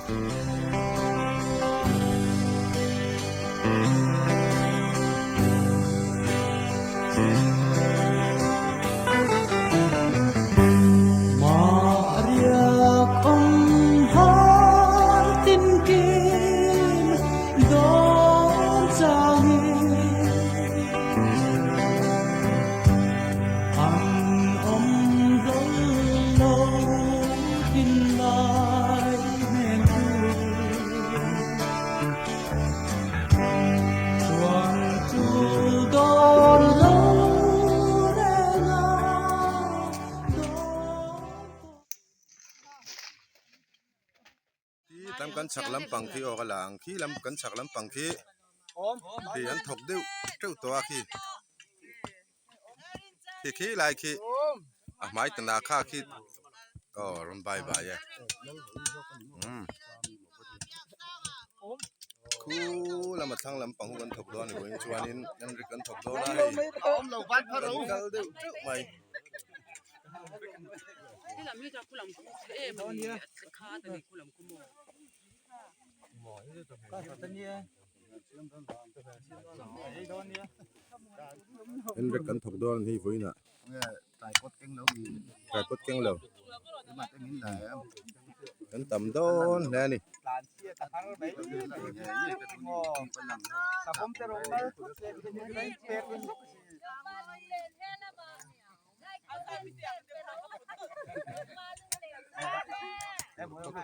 Khi kan chhak lampang khi aw ka la ang khi lam kan chhak lampang khi khi an thawk deuh teuh tawh a khi khi khi lai khi a hmai tana kha khi aw rawn bai bai e umm khu lama thlang lampang hu kan thawk dawn a ni vawiin chuanin an ri kan thawk dawn a hei kan kal deuh teuh mai. Enrek kan thawk dawn a ni hei vawiinah tripod keng lo kan tam dawn hle a ni.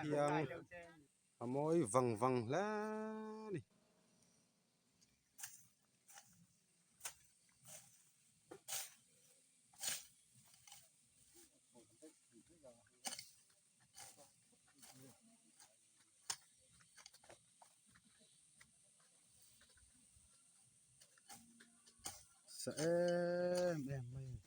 Khiang a mawi vang vang hle a ni. Sa em em mai a ni.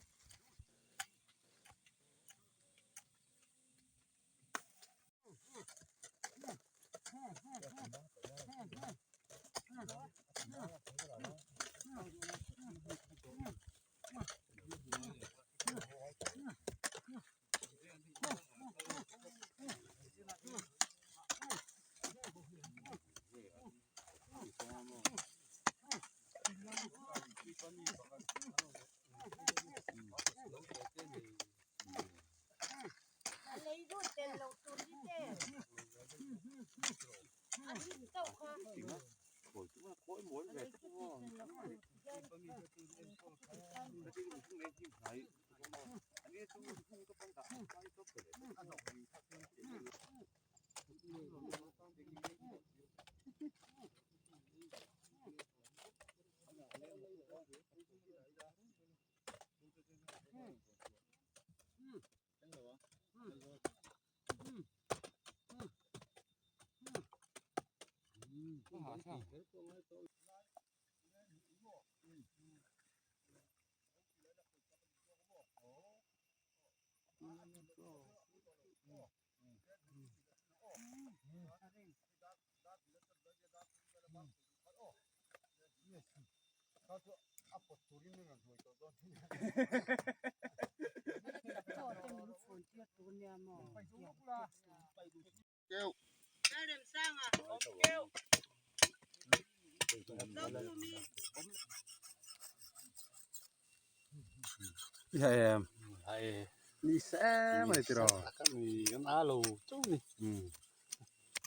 Ni sa em a ni tiraw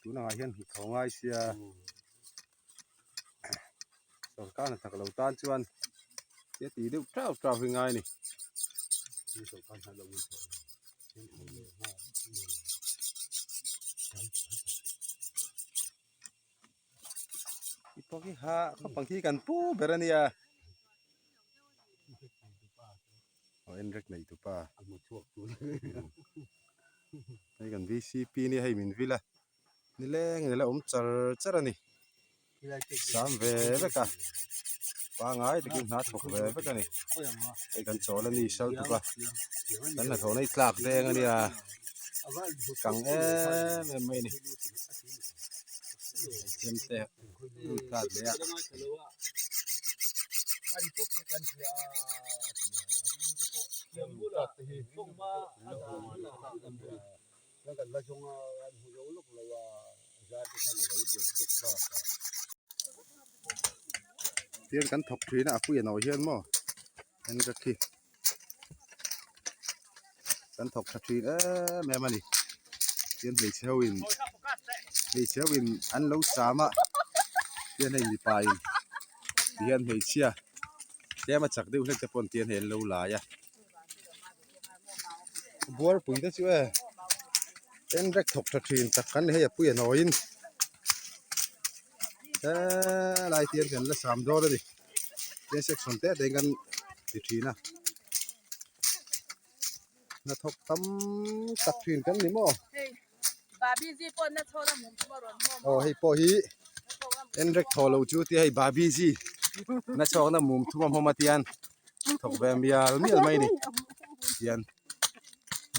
tunah hian hnathawh ngai sia sorkar hnathawk lo tan chuan thil tih deuh teuh teuh hi ngai a ni. Pawh khi ha khawpang khi kan pu ber a nia aw en rek nei tupa hei kan vcp nia hei min vil a nileng in a la awm char char a ni sam ve vek a pangai takin hna thawk ve vek a ni hei kan chawl a ni sal tuk a kan hnathawh na hi tlak deng a nia kang em em mai a ni thiam te lut tlak leh a. Tian kan thawk thin a a puia no hian maw en ka khi kan thawk tha thin em em a ni tian hmeichhe ho in hmeichhe ho in an lo sam a tian hei mipa in tihian hmeichhia tlem a chak deuh hlek te pawh tian hei an lo lai a buarpui te chu e en vek thawk tha thin tak kan ni hei a pui a nawiin helai te hian kan la sam dawn a ni tin section te te in kan ti thin a hnathawk tam tak thin kan ni maw aw hei pawh hi en rek thaw lo chu tia hei babizi nachhawkna mum thum a hmawm a tian thawk ve mial mial mai a ni tian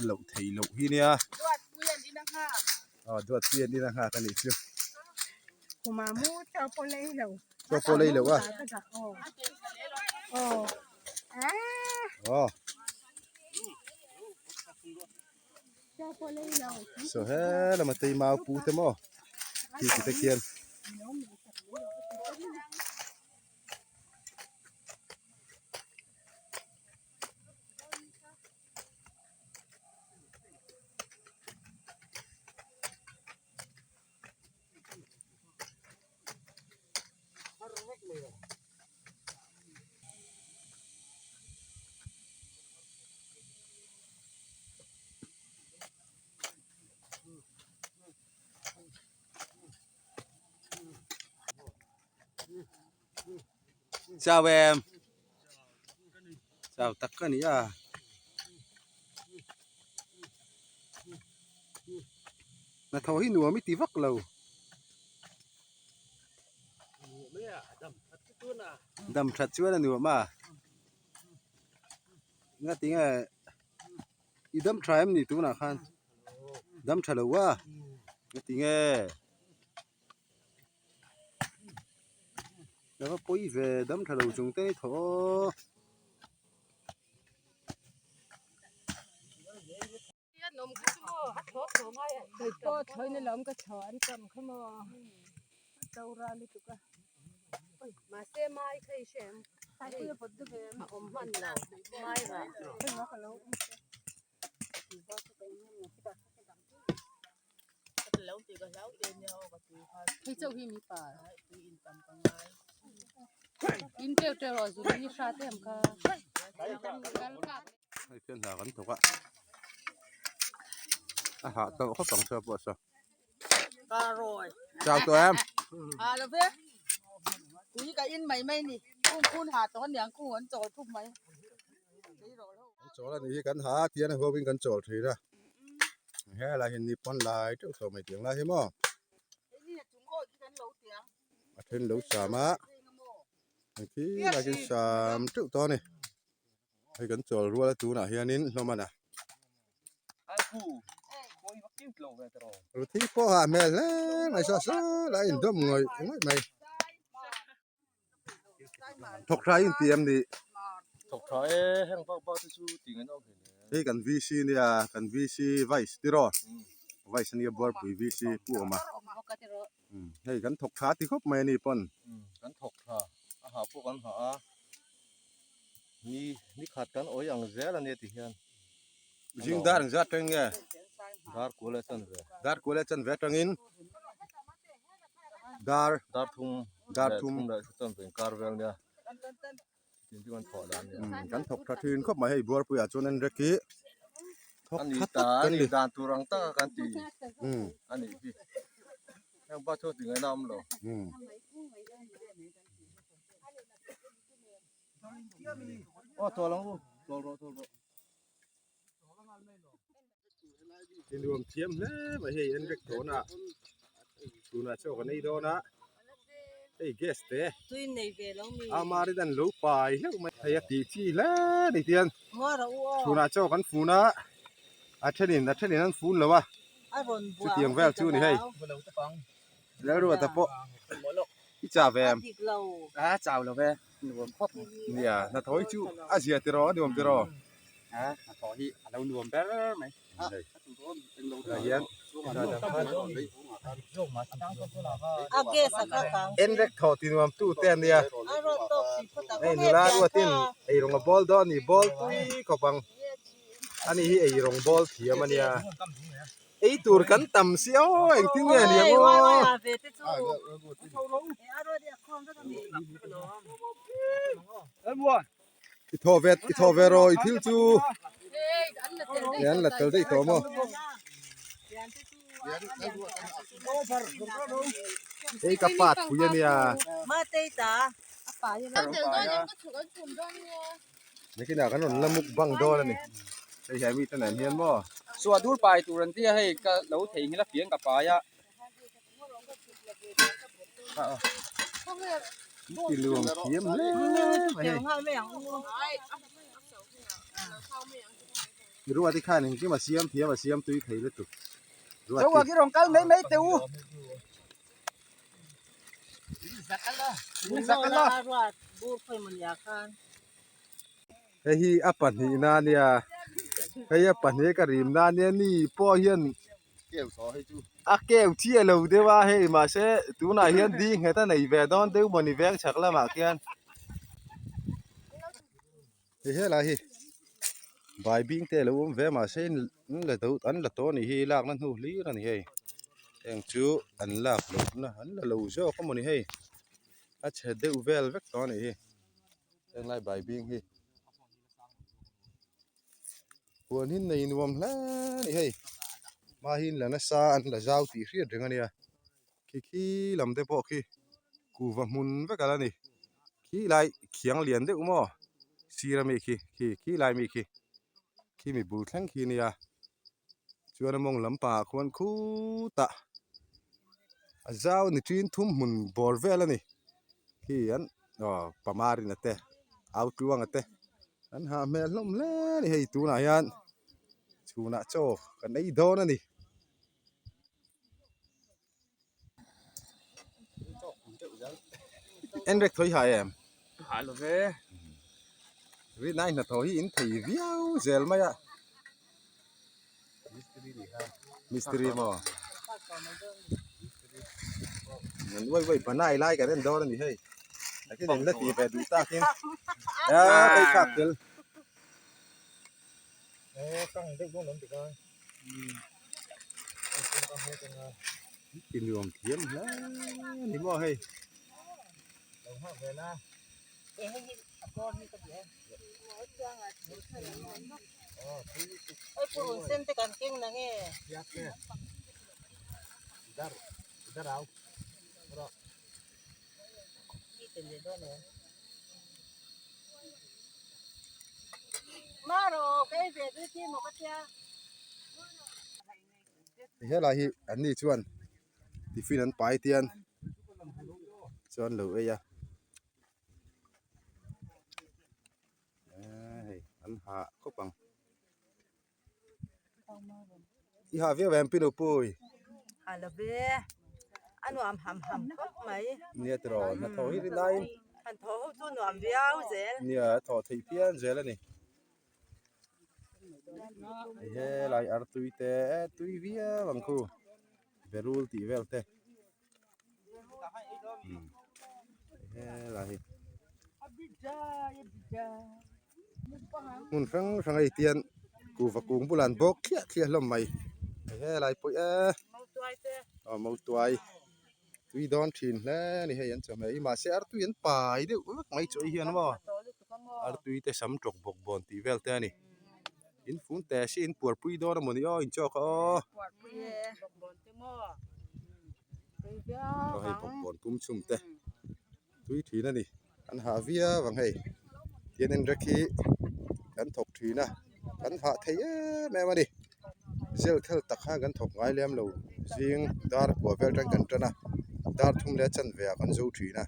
loh theih loh hi nia aw duatpui an in a nghak a nih chu chaw pawh lei lo a aw. Saw he lama tei mau pu te maw khi ti te khian. Chau em chau tak ka ni a hnathawh hi nuam i ti vak lo. Dam that chuan a nuam a ngati nge i dam tha em ni tunah khan dam tha lo a ngati nge ka va pawi ve dam tha lo chung te hi thaw aw. Hei khian hna kan thawk a a hah tawh khawp ang chhuak pawh saw chau tawh em chawl a nih hi kan ha a tian a huau in kan chawl thin a helai hi ni pawn lai teuh tawh mai tiang lai hi maw a then lo sam a engti lai sam teuh tawh a ni. Hei kan chawl rual a tunah hianin hlawm a na. Ruthi pawh a hmel hle mai saw saw la a indawm ngawih ngawih mai. Thawk tha in ti em ni? Thawk tha e, heng bak bak te chu tih ngaihna awm hle hle. Hei kan VC nia, kan VC Vice tiraw? Vice ania Buarpui VC Pu Awma. Hei kan thawk tha ti khawp mai a ni pawn. Kan thawk tha, a ha pawh kan ha a. Ni ni khat kan awih ang zel a nia ti hian. Zing dar engzat atang nge? Dar kual leh chan ve. Dar kual leh chan ve atangin dar dar thum dar thum leh chan ve inkar vel nia. Tin chu kan thawh dan nia. Kan thawk tha thin khawp mai hei Buarpuiah chuan an rek hi thawk tha tak kan ni. Dan tur ang taka kan ti a nih hi. Heng pa chu ti ngaihna awm lo. Ti nuam thiam hle mai hei en vek tawh na tunah chaw kan ei dawn a hei gas te amar in an lo pai hleuh mai hei a tih chi hle ni tian chhunah chaw kan fun a a thenin a thenin an fun lo a chutiang vel chu a ni hei. Lalruata pawh i chau ve em? A chau lo ve, nuam khawp mai. Nia, hnathawh hi chu a zia tiraw, a nuam tiraw? A, hnathawh hi a lo nuam ber mai. Tah hian En rek thawh ti nuam tu te ania hei nula ruatin eirawng a bawl dawn a ni bawl tui khawp ang ani hi eirawng bawl thiam ania ei tur kan tam si aw engtin nge ni ang aw. I thaw ve i thaw ve rawh i thil chu e an la tel daih tawh maw hei ka pat pui a nia nakinah kan rawn la mukbang dawn a ni hei hian mite nen hian maw Suah dur pai tur an tia hei ka lo theihnghilh a fiang ka pai a. Ti luam thiam hle mai hei. Ruati khan engkim a siam thiam a siam tui thei lutuk. Ruati. Zoa khi rawn kal mai mai teh u. Hei hi a pahnihna ania hei a pahnih ka rimna ania ni pawh hian A keu chiah lo deuh a hei mahse tunah hian ding nghet a nei ve dawn deuh mawni veng chhak lamah khian hei helai hi bai bing te alo awm ve mahse an la do an la tawh a nih hi lakna hnu hlir a ni hei heng chu an lak lohna an la lo zawk a mawni hei a chhe deuh vel vek tawh a nih hi henglai bai bing hi. Huan hi nei nuam hle a ni hei mahin la nasa an la zau tih hriat reng a nia khi khi lam te pawh khi kuhva hmun vek a la ni khi lai khiang lian deuh maw sir ami khi khi khi lai mi khi khi mi bul thleng khi nia chuan a mawng lampangah khuan khutah a zau ni ṭin thum hmun bawr vel a ni khi an aw pamarin a te au tluanga te. An hah hmel hlawm hle a ni hei tunah hian chhunah chaw kan ei dawn a ni. En rek thawi hah em? Hah lo ve. Rinai hnathawh hi in thei viau zel mai a. Mistiri maw? An uai uai banai lai kan en dawn a ni hei. Takin in la tih ve duh takin. A phei thlak tel. Ti nuam thiam hle ni maw hei. Helai hi an ni chuan tiffin an pai tian chuan lo ei a. Hei an hah khawp ang i hah viau em pinu pui ha lo ve a nuam ham ham khawp mai nia tiraw hnathawh hi rin aiin hnathawh ho chu nuam viau zel nia a thawh theih phian zel a ni hei helai artui te tui viau ang khu berul tih vel te. Helai hi hmun hrang hrang a itian kuhva kung bulah an bawk thliah thliah hlawm mai helai pawh e aw mautuai tui dawn thin hle a ni hei an chawhmeh hi mahse artui an pai deuh vek mai chu hei hian maw artui te sam tawk bawk bawn tih vel te a ni in fun teh si in puarpui dawn a mawni aw in chawk a aw. Aw hei bawkbawn pum chhum te tui thin a ni an hah viau ang hei tian en rek hi kan thawk thin a kan hah thei em em a ni zel thel tak khan kan thawk ngai lem lo zing dar kua vel atang kan tan a dar thum leh a chanve ah kan zo thin a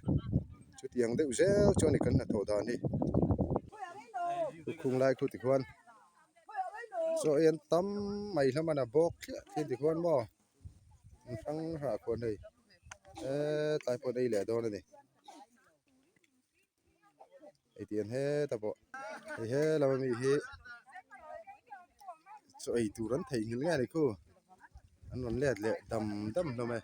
chutiang deuh zel chuan kan hnathawh dan hi lukhum lai khu tikhuan. Chaw ei an tam mai hlawm a na bawk thliah thliah ti khuan maw an hrang hrang ah khuan hei hetlai pawh an ei leh dawn a ni hei tiang heta pawh hei he lama mi hi chaw ei tur an theihnghilh nge ni khu. An rawn let leh dam dam hlawm e.